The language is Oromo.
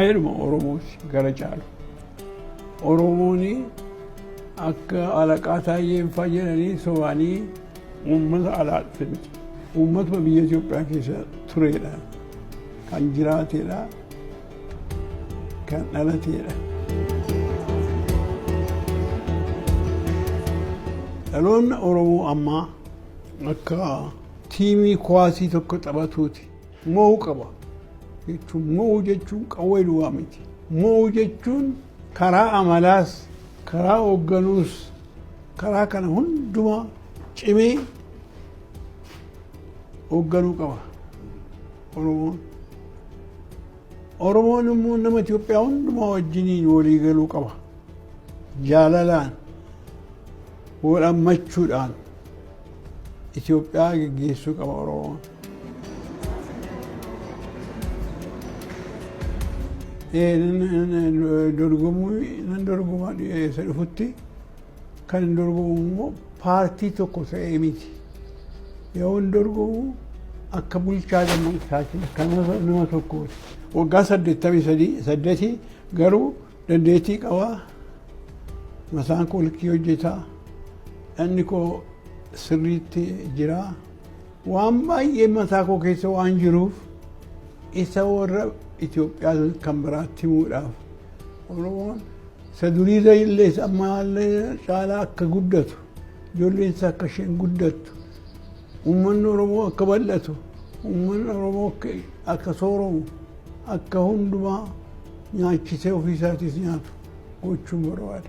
Waa'eedhuma Oromooti gara caalu. Oromoon akka Alaqaa Taayyeen faa jedhanii sobaanii uummata alaa dhufe miti. Uummatuma biyya Itoophiyaa keessa turedha. Kan jiraatedha. Kan dhalateedha. Dhaloonni Oromoo ammaa akka tiimii kuwaasii tokko taphatuuti. Mo'uu qaba. Jechuun mo'uu jechuun qawwee duwwaa miti. Mo'uu jechuun karaa amalaas, karaa hoogganuus, karaa kana hundumaa cimee hoogganuu qaba Oromoon. Oromoon immoo nama Itoophiyaa hundumaa wajjiniin walii galuu qaba. Jaalalaan, wal hammachuudhaan Itoophiyaa geggeessuu qaba Oromoon. Dorgomuu nan dorgoma isa dhufutti kan hin dorgomu immoo paartii tokko ta'ee miti. Yoo hin dorgomu akka bulchaa dammaqsaati akka nama tokkooti. Waggaa 83 garuu dandeettii qabaa. Mataan koo likkii hojjetaa. Dhanni koo sirriitti jira. Waan baay'ee mataa koo keessa waan jiruuf isa warra Itoophiyaa kan biraatti himuudhaaf Oromoon isa duriirra illee isa ammaallee caalaa akka guddatu ijoolleen isaa akka isheen guddattu uummanni Oromoo akka bal'atu uummanni Oromoo akka sooromu akka hundumaa nyaachisee ofii isaatiis nyaatu gochuun barbaada.